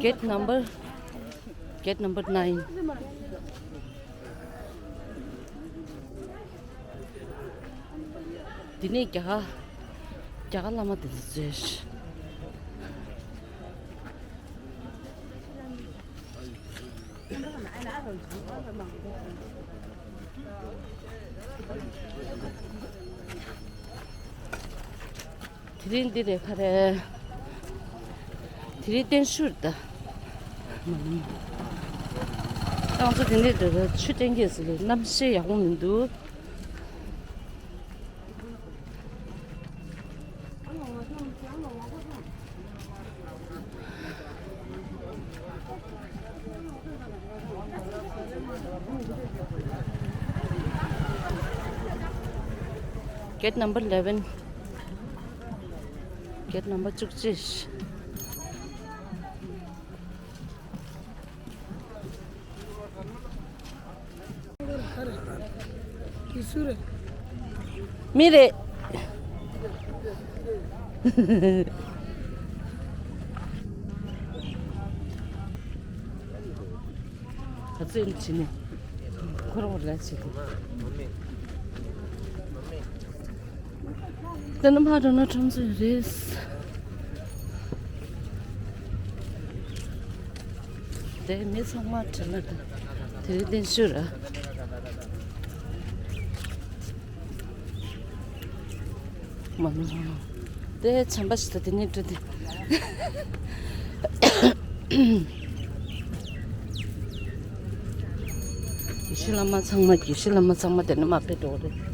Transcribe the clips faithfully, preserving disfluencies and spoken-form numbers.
Gate number, gate number nine. འདི་ནས་རྒྱ་གར་རྒྱ་གར་བླ་མ་དེ་ཚོ་བཙལ། དེ་རིང་འདི་རེད་ཁ་རེད། དེ་རིང་བརྟན་བཞུགས་རེད་ད། ཏང་ཚོ་དེ་འདྲས་འདྲ་ཆུ་སྟོན་གྱི་ཟེར་གནམ་གཤིས་ཡག་པོ་མི་འདུག Gate number eleven. Gate number བཅུ་གཅིག. མི་རེད། ག་ཚོད་ཡིན་ཕྱིན་ནས་ཁོ་རང་ལ་བྱེད་དགོས། དེ་ནི་མ་འགྲོ་ན་ཁྲོམ་ཚོད་རེད། དེ་མི་ཚང་མ་བྲེལ་ལ་འདུག་དེ་རིང་བརྟན་བཞུགས་ར། མ་ནུ་དེ་བྱམས་པ་ཞིག་ད་དེ་ནས་འགྲོ་དེ། དགེ་བཤེས་བླ་མ་ཚང་མ་དགེ་བཤེས་བླ་མ་ཚང་མ་དེ་ནས་མ་ཕེབས་འགྲོ་གི་རེད།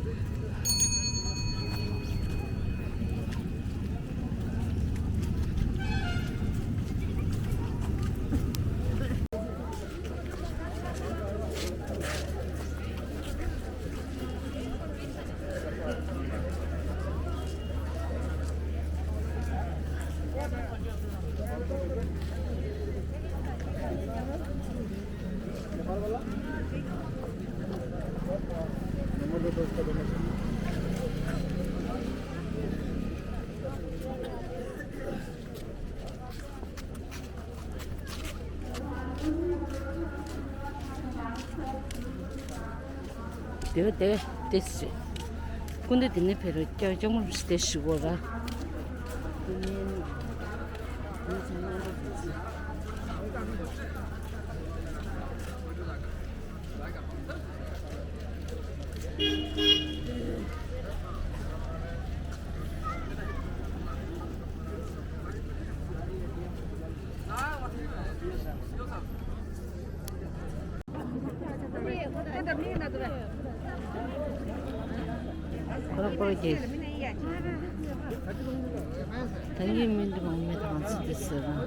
དེ་བས་དེ་བས་དེ་སྲིད། སྐུ་མདུན་དེ་ནས་ཕེབས་རོགས་སྐྱབས་སྐྱབས་མགོན་རིན་པོ་ཆེ་དེ་ཞུ་དགོས་ར། ཁོ་རང་པོ་རྒྱལ། ད་ངས་མི་འདི་མང་མེད་དང་ཚིག་འདི་ཟེར་ར།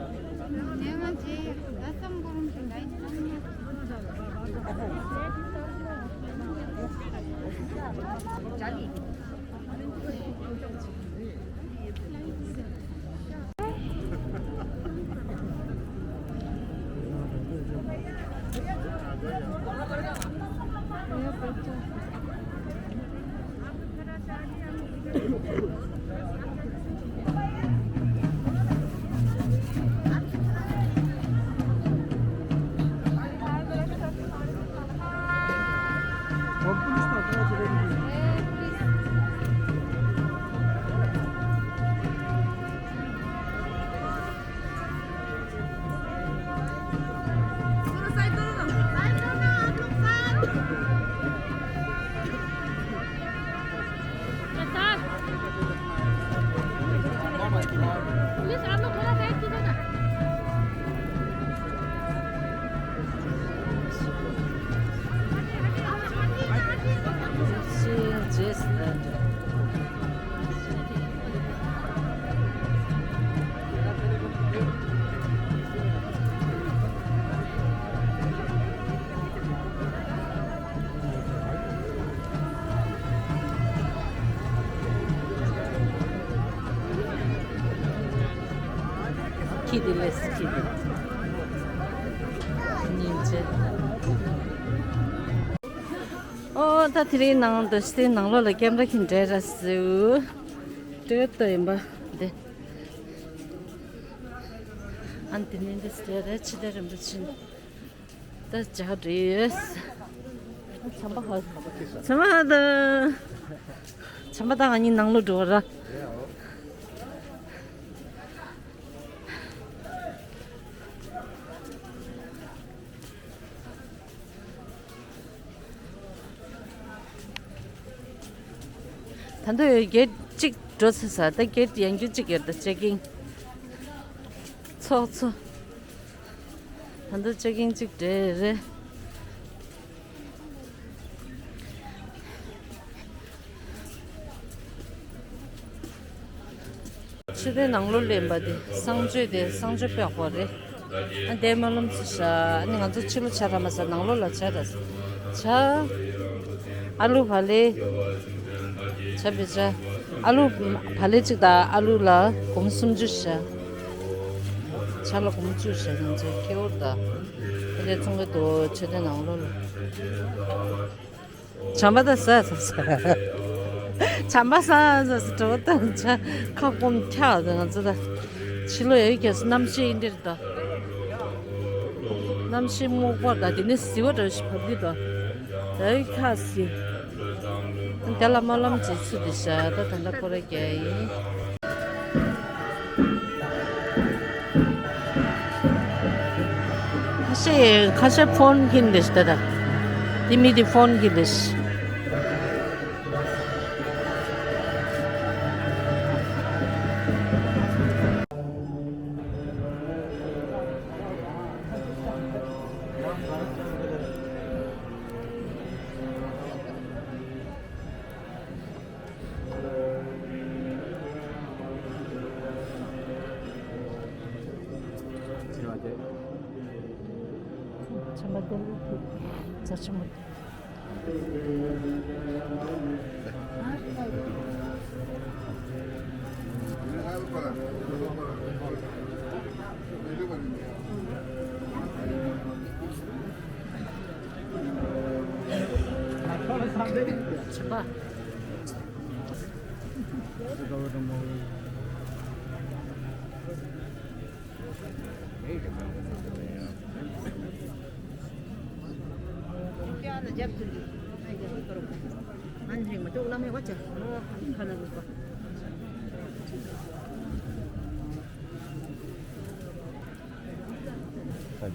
ཁྱི་དེ་ལས་ཁྱི་དེ། སྙིང་རྗེ། ཨོ་ད་དེ་རིང་ནང་དུ་ཞི་བདེའི་ནང་ལོགས་ལ་ཀེམ་ར་གིན་འདྲེ་ར་སུ། ཏྲེ་ཏོ་ཡིན་པ་འདི། ཨ་འདི་ནི་འདི་སྟེ་རེད། ཕྱི་དེ་རིན་པོ་ཆེ་ད་ཇག་འདྲེས་ཡོད། བྱམས་པ་ཧ། བྱམས་པ་ཧ་ད། བྱམས་པ་དང་ང་གཉིས་ནང་ལོགས་འགྲོ་བ་ར། ད་དུང་གེ་ཊི་གཅིག་འགྲོ་ཚར་ས། ད་གེ་ཊི་ཡང་རྒྱུ་གཅིག་ཡོད། ད་ཅེག་ཨིན། ཚོགས་གཙོ། ད་དུང་ཅེག་ཨིན་གཅིག་འདྲེས་རེད། ཕྱི་དེ་ནང་ལོགས་ལེན་པ་དེ་གསང་སྤྱོད་དེ་གསང་སྤྱོད་པོ་རེད། ཨ་འདི་སྨོན་ལམ་ཚུ་བཞག་ཨ་ནི་ང་ཚོ་ཕྱི་ལོགས་བྱ་ར་མ་ཟ། ནང་ལོགས་ལ་བྱ་ར་བྱ། ཨ་ལུ་བག་ལེབ། བྱ་བི་བྱ། ཨ་ལུ་བག་ལེབ་གཅིག་དང་ཨ་ལུ་ལ་སྒོར་མོ་སུམ་ཅུ་བཞག་བྱ་ལ་སྒོར་མོ་བཅུ་བཞག་ང་ཚོ་ཁེ་འོར་དང་། ཨ་འདི་ཚོང་ཁང་དུ་ཕྱི་དེ་ནང་ལོགས་ལ། བྱམས་པ་ད་ཟ་ཟ་ཟ། བྱམས་པ་ཟ་ཟ་ཟ། གྲོད་པ་ད་ཆ་ཁ་སྐོམ་འཁྱག་ཟ། ང་ཚོ་ད་ཕྱི་ལོགས་ཡོད་ཀྱང་གནམ་གཤིས་འདི་འདྲ་ད། གནམ་གཤིས་སྨུག་པ་ད། དེ་ནས་ཟི་བ་འདྲ་ཞིག་བབས་ཀྱི་འདུག་ད་ཡོད་ཁ་ཟི། དེ་ལ་སྨོན་ལམ་བྱེད་ཚུལ་དེ་བཞག་ད་ད་ལྟ་སྐོར་ར་རྒྱག་ཡིན། ཁ་ཤས་ཁ་ཤས་ཕོན་གྱིན་རེད་ཤག་ད་ལྟ། དེ་མི་དེ་ཕོན་གྱིན་རེད་ཤག་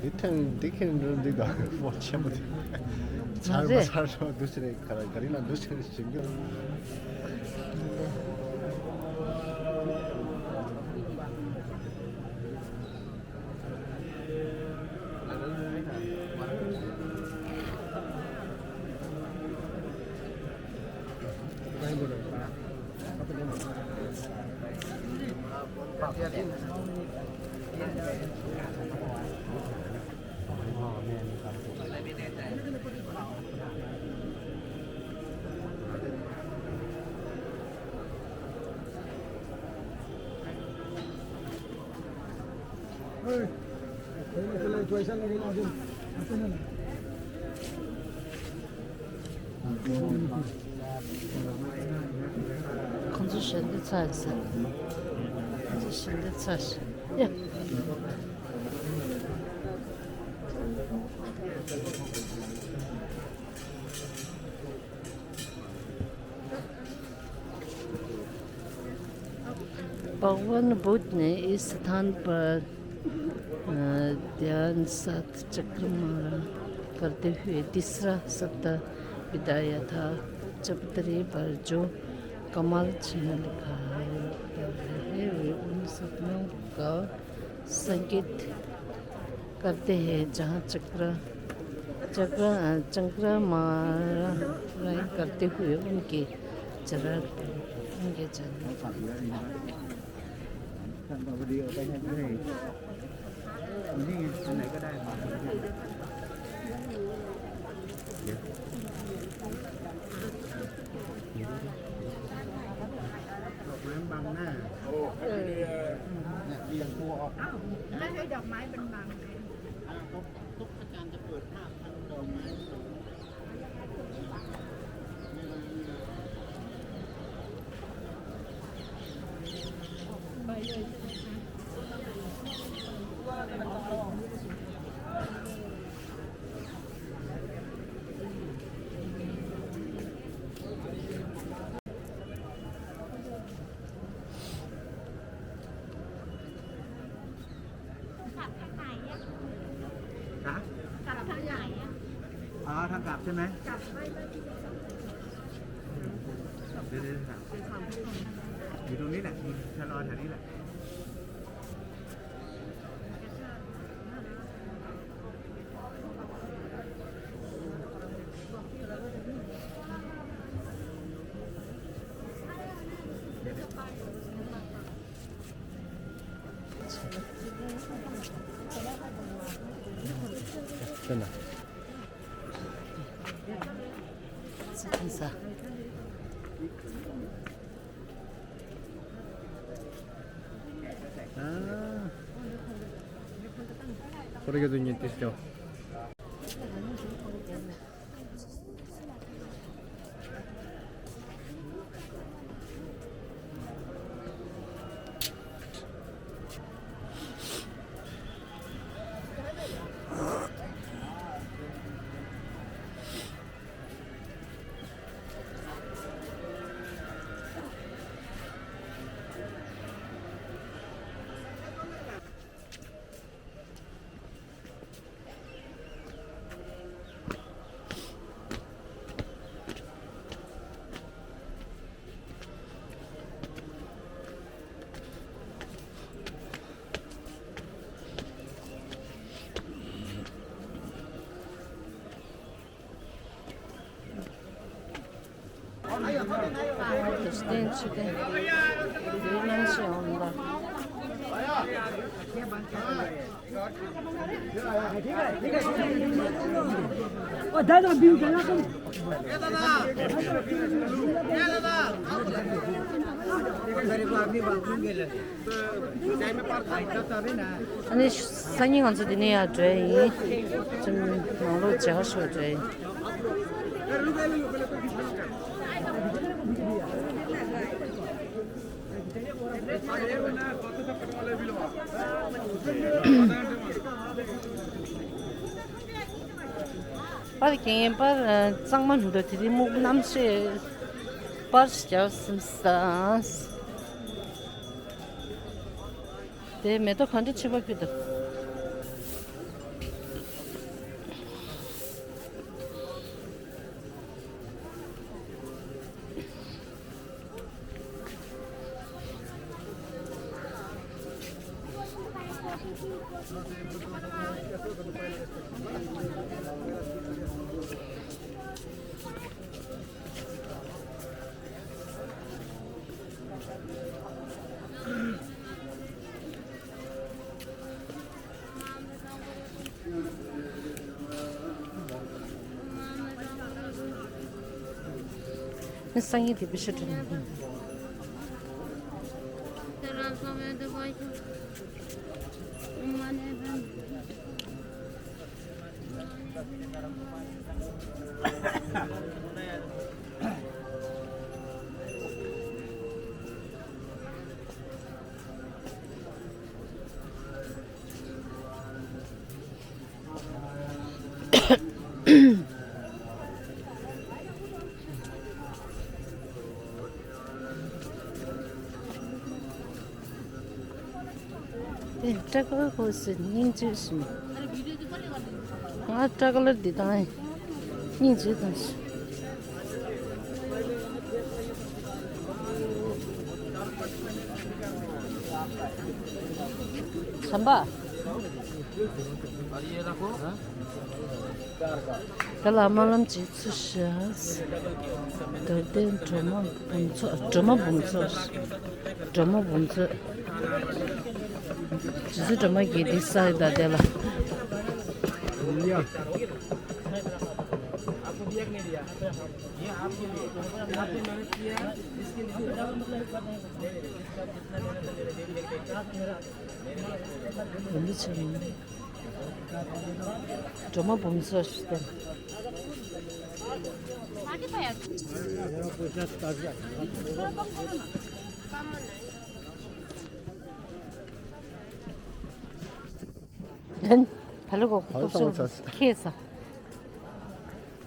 འདི་ཐེངས་འདི་ཁེན་འགྲོ་འདི་དང་ཕོན་ཆེན་པོ་འདི། ཚར་མ་ཚར་རོ་འདུག་ཟེར་རེད། ག་རེ་ག་རེ་ལ་འདུག་ཟེར་ཞིག་འདུག་ཁོང་ཚོ་ཞལ་འདེབས་ཚར་ཟེར། ཁོང་ཚོ་ཞལ་འདེབས་ཚར་ཟེར། ཡ། भगवान बुद्ध ने इस स्थान पर, अ, ध्यान साथ चक्र मारा करते हुए तीसरा सप्ताह बिताया था। चबूतरे पर जो कमल चिन्ह लिखा है, वे उन सपनों का संकेत करते हैं, जहाँ चक्र, चक्र, चक्र मारा करते हुए उनके चरण, उनके चरण। ฮะ อ๋อ ทางกลับใช่ไหม เดี๋ยวๆ อยู่ตรงนี้แหละ ชะลอแถวนี้แหละ 真的。是挺啥？啊，これがどうにやってしよう。 རྟེན་ཆུ་རྟེན། དེའི་རྣམ་ཤེས་འོང་ལ། ཨ་ནི་སང་ཉིན་ང་ཚོ་འདི་ནས་ཡར་འགྲོ་ཡ་ཡིན། ཅིག་ནང་ལོགས་མཇལ་ཁ་ཞུ་བ་འགྲོ་ཡ་ཡིན། པར་རྒྱག་པར་གཙང་མ་མི་འདུག་དེ་རིང་སྨུག་པ་གནམ་གཤིས་པར་རྒྱག་སེམས་སང་། དེ་མེ་ཏོག་གང་འདྲ་ཆེ་བ་ཕུལ་འདུག་ནི་སང་ཉིན་དེ་བི་ཤ་དྲན། དེ་སྐྲ་དཀར་གོས་སུ་སྙིང་རྗེ་ཞིམ། ང་སྐྲ་དཀར་འདི་དང་སྙིང་རྗེ་དང་། བྱམས་པ། དེ་ལ་རྨ་ལམ་གྱི་ཚུལ་བཞག་རྡོར་གདན་སྒྲོལ་མ་འབུམ་ཚོགས། སྒྲོལ་མ་འབུམ་ཚོགས། སྒྲོལ་མ་འབུམ་ཚོགས། རྗེ་བཙུན་སྒྲོལ་མ་གིས་འདི་བསགས་ཡོད་ད་དེ་ལ། འབུམ་ཚོགས། སྒྲོལ་མ་འབུམ་ཚོགས་ཤིག་བསྟན། ཕན། བ་ལི་གོ་ཕ་ལི་ཏོག་ཙམ་ཙམ་ཁེ་ས།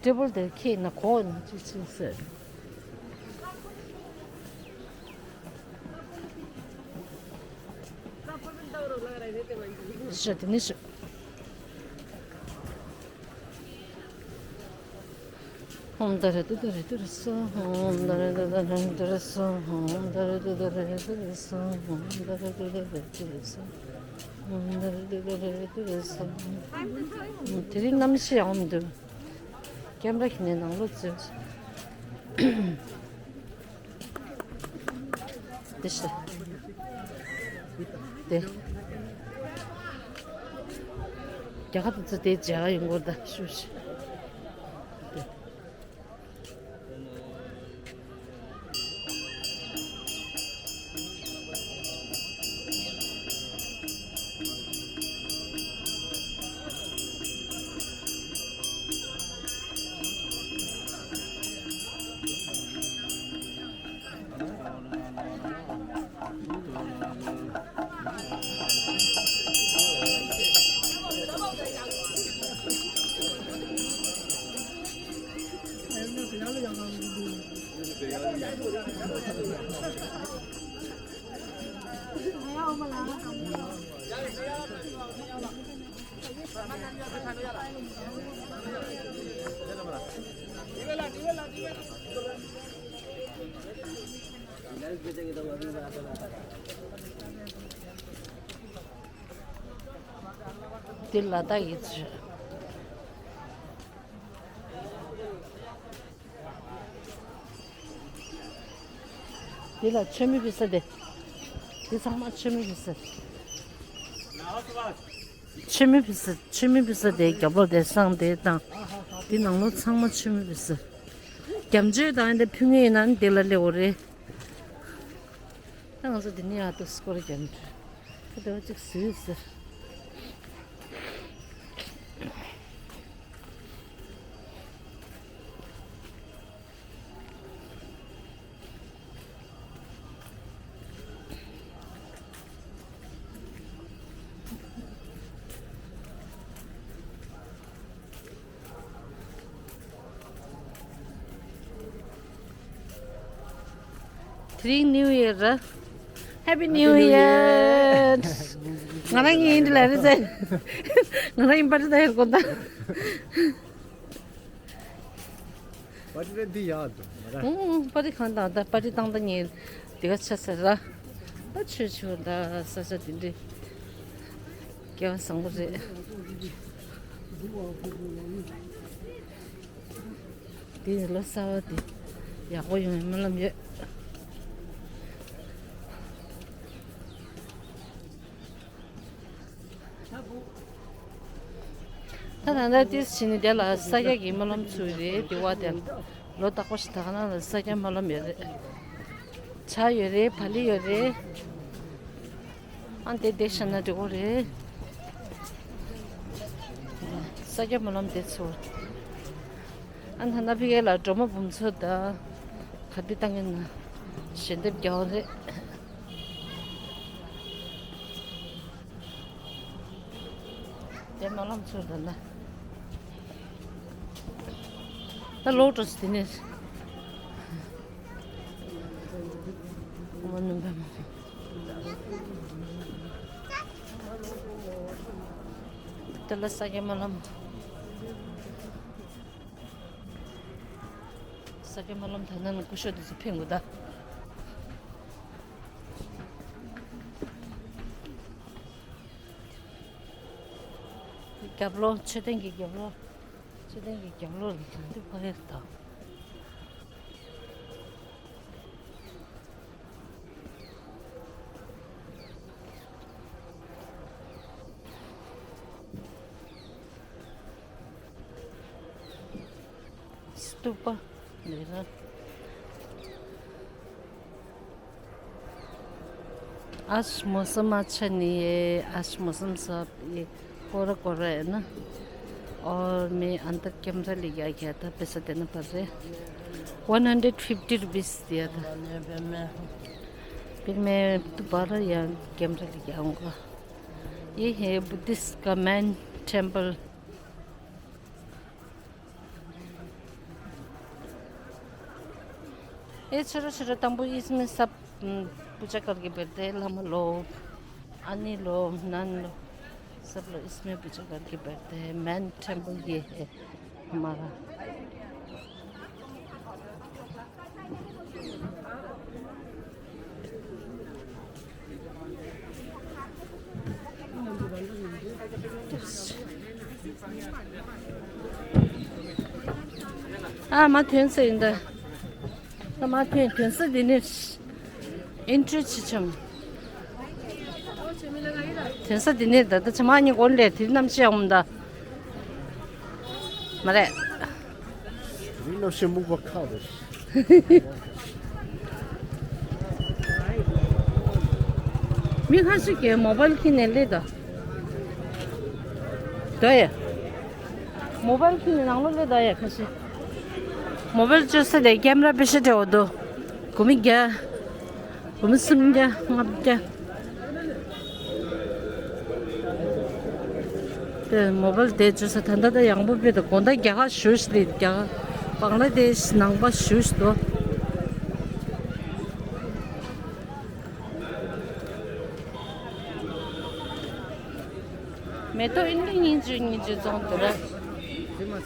ཀྲི་པལ་དེ་ཁེ་ན་གོ་ན་ཅི་ཅི་ཟེར། ཤ་དེ་ནི་ཤ། ཧོམ་ད་རེ་ཏུ་ད་རེ་ཏུ་རེ་སོ། ཧོམ་ད་རེ་ཏུ་ད་རེ་ཏུ་རེ་སོ། ཧོམ་ད་རེ་ཏུ་ད་རེ་ཏུ་རེ་སོ། ཧོམ་ད་རེ་ཏུ་ད་རེ་ཏུ་རེ་སོ། ཧོམ་ད་རེ་ཏུ་ད་རེ་ཏུ་རེ་སོ། དེ་རིང་གནམ་གཤིས་ཡག་པོ་མི་འདུག་ཀེམ་ར་གི་ནས་ནང་ལོགས་འཛུལ། དེ་ཤི། དེ། རྒྱ་གར་དུ་ཚུད་དེ་མཇལ་ཁ་ཡོང་གི་ད་ཤུ་ཤི། དེ། འདི་ལ་དྭགས་ཡིན་ཚུལ། འདི་ལ་མཆོད་མེ་ཕུལ་ས་དེ། འདི་ཚང་མ་མཆོད་མེ་ཕུལ་ས། མཆོད་མེ་ཕུལ་ས། མཆོད་མེ་ཕུལ་ས་དེ་རྒྱབ་ལོགས་དེ་སང་དེ་དང་། འདི་ནང་ལོགས་ཚང་མ་མཆོད་མེ་ཕུལ་ས། རྒྱ་མཆོད་དང་འདི་ཕུལ་མཁན་ཡིན་ན་འདི་ལ་སླེབས་དགོས་རེད། ད་ང་ཚོ་འདི་ནས་ཡར་དུ་སྐོར་རྒྱབ་འགྲོ། ད་དེ་བ་གཅིག་བཟོས་ཟེར། དེ་རིང་ནིའུ་ཡར་ར། Happy New Year. ང་རང་ཡིན་འདི་ལ་རེད་ཟེར། ང་རང་ཡིན་པ་རེད་ད་ཡར་གོ་ད། པར་ཊི་འདི་ཡག་འདུག་ང་རང་། ཨུང་པར་ཊི་གང་དང་ད་པར་ཊི་བཏང་ད་ཉིན་འདི་ག་ཆ་ཟེར་ར། ད་ཆོས་ཆོས་ད་ས་ཆ་འདི་འདྲི། སྐལ་བ་བཟང་པོ་རེད། འདི་ནི་ལོ་གསར་བ་འདི་ཡག་པོ་ཡོང་བའི་སྨོན་ལམ་ཡོད། ད་ད་ལྟ་ཏིས་ཕྱིན་ནས་དེ་ལ་ས་སྐྱ་གི་སྨོན་ལམ་ཚུགས་རེད། དེ་བ་དེ་ལོ་རྟག་པར་ཞིག་ད་ག་ནང་ལ་ས་སྐྱ་སྨོན་ལམ་ཡོད་རེད། ཇ་ཡོད་རེད། བག་ལེབ་ཡོད་རེད། ཨ་འདི་འདི་བཞག་ན་འགྲིག་གོ་རེད། ས་སྐྱ་སྨོན་ལམ་དེ་ཚུགས། ཨ་ད་ལྟ་ཕ་གི་ལ་སྒྲོལ་མ་འབུམ་ཚོགས་དང་ག་འདི་བཏང་གི་ན་ཞལ་འདེབས་རྒྱག་རེད། དེ་སྨོན་ལམ་ཚུགས་དང་ན། ད་ལོག་འགྲོ་སི་དེ་ནས། ཨོཾ་ཨ་ནུ་པདྨ། དེ་ལ་ས་སྐྱ་སྨོན་ལམ། ས་སྐྱ་སྨོན་ལམ་དང་ན་ན་སྐུ་ཞབས་དེ་ཚོ་ཕེབས་དགོས་ད། རྒྱབ་ལོགས་མཆོད་རྟེན་གྱི་རྒྱབ་ལོགས། མཆོད་རྟེན་གྱི་རྒྱབ་ལོགས་ལ་དེ་འདི་ཕ་གིར་དང་། སྟུག་པ་ལས་ར། आज मौसम अच्छा नहीं है। आज मौसम सब ये कोहरा कोहरा है ना। और मैं अंदर कैमरा ले गया गया था, पैसा देना पड़ रहा है। वन हंड्रेड फिफ्टी रुपीस दिया था। फिर मैं दोबारा यहाँ कैमरा लेके आऊँगा। ये है बुद्धिस्ट का मेन टेम्पल। ये छोटा छोटा तंबू, इसमें सब, हम्म, पूजा करके बैठते हैं, लामा लोग, आनी लोग, नन लोग, सब लोग इसमें पूजा करके बैठते हैं। मेन टेम्पल ये है हमारा। ཨ་མ་ཐོན་ས་ཡིན་ད། ཨ་མ་ཐོན་ཐོན་ས་འདི་ནས་ཨེན་ཊི་རི་བྱེད་ཆམ། ཐོན་ས་འདི་ནས་ད་ད་ཆ་མ་གཉིས་གོན་ལས་དེ་རྣམ་ཤེས་འོང་ད། མ་རེད། རིགས་རྣམ་ཤེས་སྨུག་པ་ཁག་རེད། མི་ཁ་ཤས་ཀྱིས་མོ་བལ་ཁྱེར་ནས་སླེབས་ད། ད་ཡ། མོ་བལ་ཁྱེར་ནས་ནང་ལོགས་སླེབས་ད་ཡ་ཁ་ཤས། མོ་བལ་སྤྱོད་ས་དེ་ཀེམ་ར་པེ་ཤ་དེ་འོ་དོ། གོ་མི་རྒྱ། བུ་མོ་སུམ་བརྒྱ་ལྔ་བརྒྱ། དེ་མོ་བལ་དེ་བཅུ་ས་ད་ལྟ་ད་ཡང་པོ་བེ་དང་དགོང་དག་རྒྱ་གར་ཞུ་ཞིག་ལས་རྒྱ་གར་བང་ལ་དེ་ཤི་ནང་པ་ཞུ་ཞིག་དོ། མེ་ཏོག་ཨིན་ལི་ཉིན་བཅུ་ཉིན་བཅུ་བཙོང་དུ་ར།